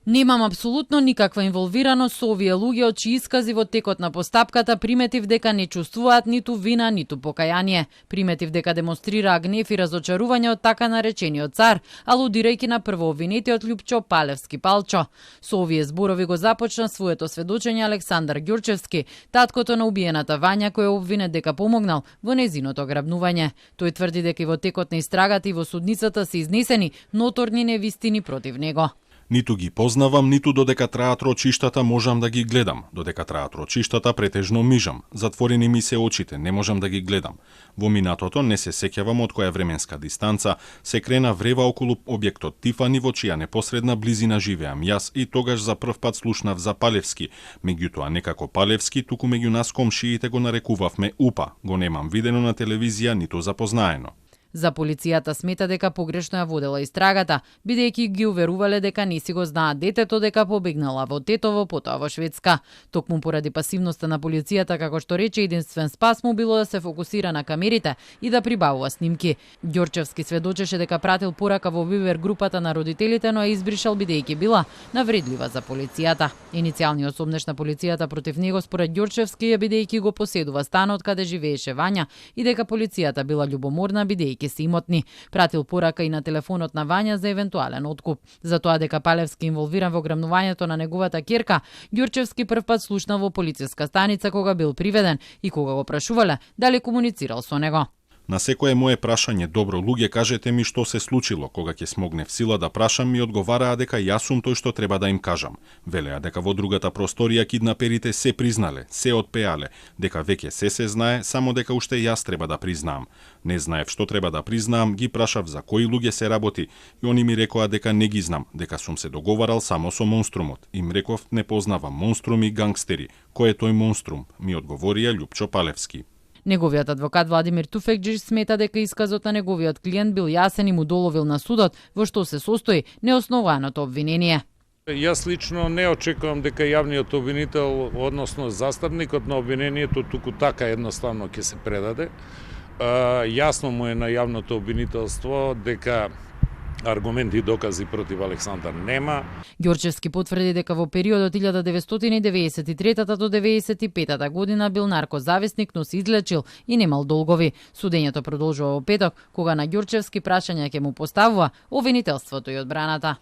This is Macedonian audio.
Немам апсолутно никаква инволвираност со овие луѓе од чии искази во текот на постапката приметив дека не чувствуваат ниту вина, ниту покаяние. Приметив дека демонстрираа гнев и разочарување од така наречениот цар, алудирајќи на првообвинетиот Љупчо Палевски Палчо. Со овие зборови го започна своето сведочење Александар Ѓурчевски, таткото на убиената Вања, кој е обвинет дека помогнал во незиното грабнување. Тој тврди дека и во текот на истрагата и во судницата се изнесени ноторни невистини против него. Ниту ги познавам, ниту додека траат рочиштата можам да ги гледам. Додека траат рочиштата претежно мижам. Затворени ми се очите, не можам да ги гледам. Во минатото не се сеќавам од која временска дистанца се крена врева околу објектот Тифани во чија непосредна близина живеам јас и тогаш за прв пат слушнав за Палевски. Меѓутоа не како Палевски, туку меѓу нас комшиите го нарекувавме УПА. Го немам видено на телевизија ниту запознаено. За полицијата смета дека погрешно ја водела истрагата, бидејќи ги уверувале дека не си го знаат детето дека побегнала во Тетово, потоа во Шведска. Токму поради пасивноста на полицијата, како што рече, единствен спас му било да се фокусира на камерите и да прибавува снимки. Ѓорчевски сведочеше дека пратил порака во Вибер групата на родителите, но ја избришал бидејќи била навредлива за полицијата. Иницијалниот сомнеш на полицијата против него според Ѓорчевски е бидејќи го поседува станот каде живееше Вања и дека полицијата била љубоморна бидејќи се имотни. Пратил порака и на телефонот на Вања за евентуален откуп. За тоа дека Палевски инволвиран во грабнувањето на неговата ќерка, Ѓурчевски првпат слушнал во полициска станица кога бил приведен и кога го прашувале дали комуницирал со него. На секое мое прашање, добро луѓе, кажете ми што се случило, кога ќе смогнев сила да прашам, ми одговараа дека јас сум тој што треба да им кажам. Велеа дека во другата просторија киднаперите се признале, се отпеале, дека веќе се знае, само дека уште јас треба да признаам. Не знаев што треба да признаам, ги прашав за кои луѓе се работи и они ми рекоа дека не ги знам, дека сум се договарал само со монструмот. Им реков не познавам монструми и гангстери. Кој е тој монструм? Ми одговорија Љупчо Палевски. Неговиот адвокат Владимир Туфекџич смета дека исказот на неговиот клиент бил јасен и му доловил на судот во што се состои неоснованото обвинение. Јас лично не очекувам дека јавниот обвинител, односно застапникот на обвинението, туку така едноставно ќе се предаде. Јасно му е на јавното обвинителство дека аргументи и докази против Александар нема. Ѓорчевски потврди дека во периодот 1993 до 1995 година бил наркозависник, но се излечил и немал долгови. Судењето продолжува во петок, кога на Ѓорчевски прашања ќе му поставува обвинителството и одбраната.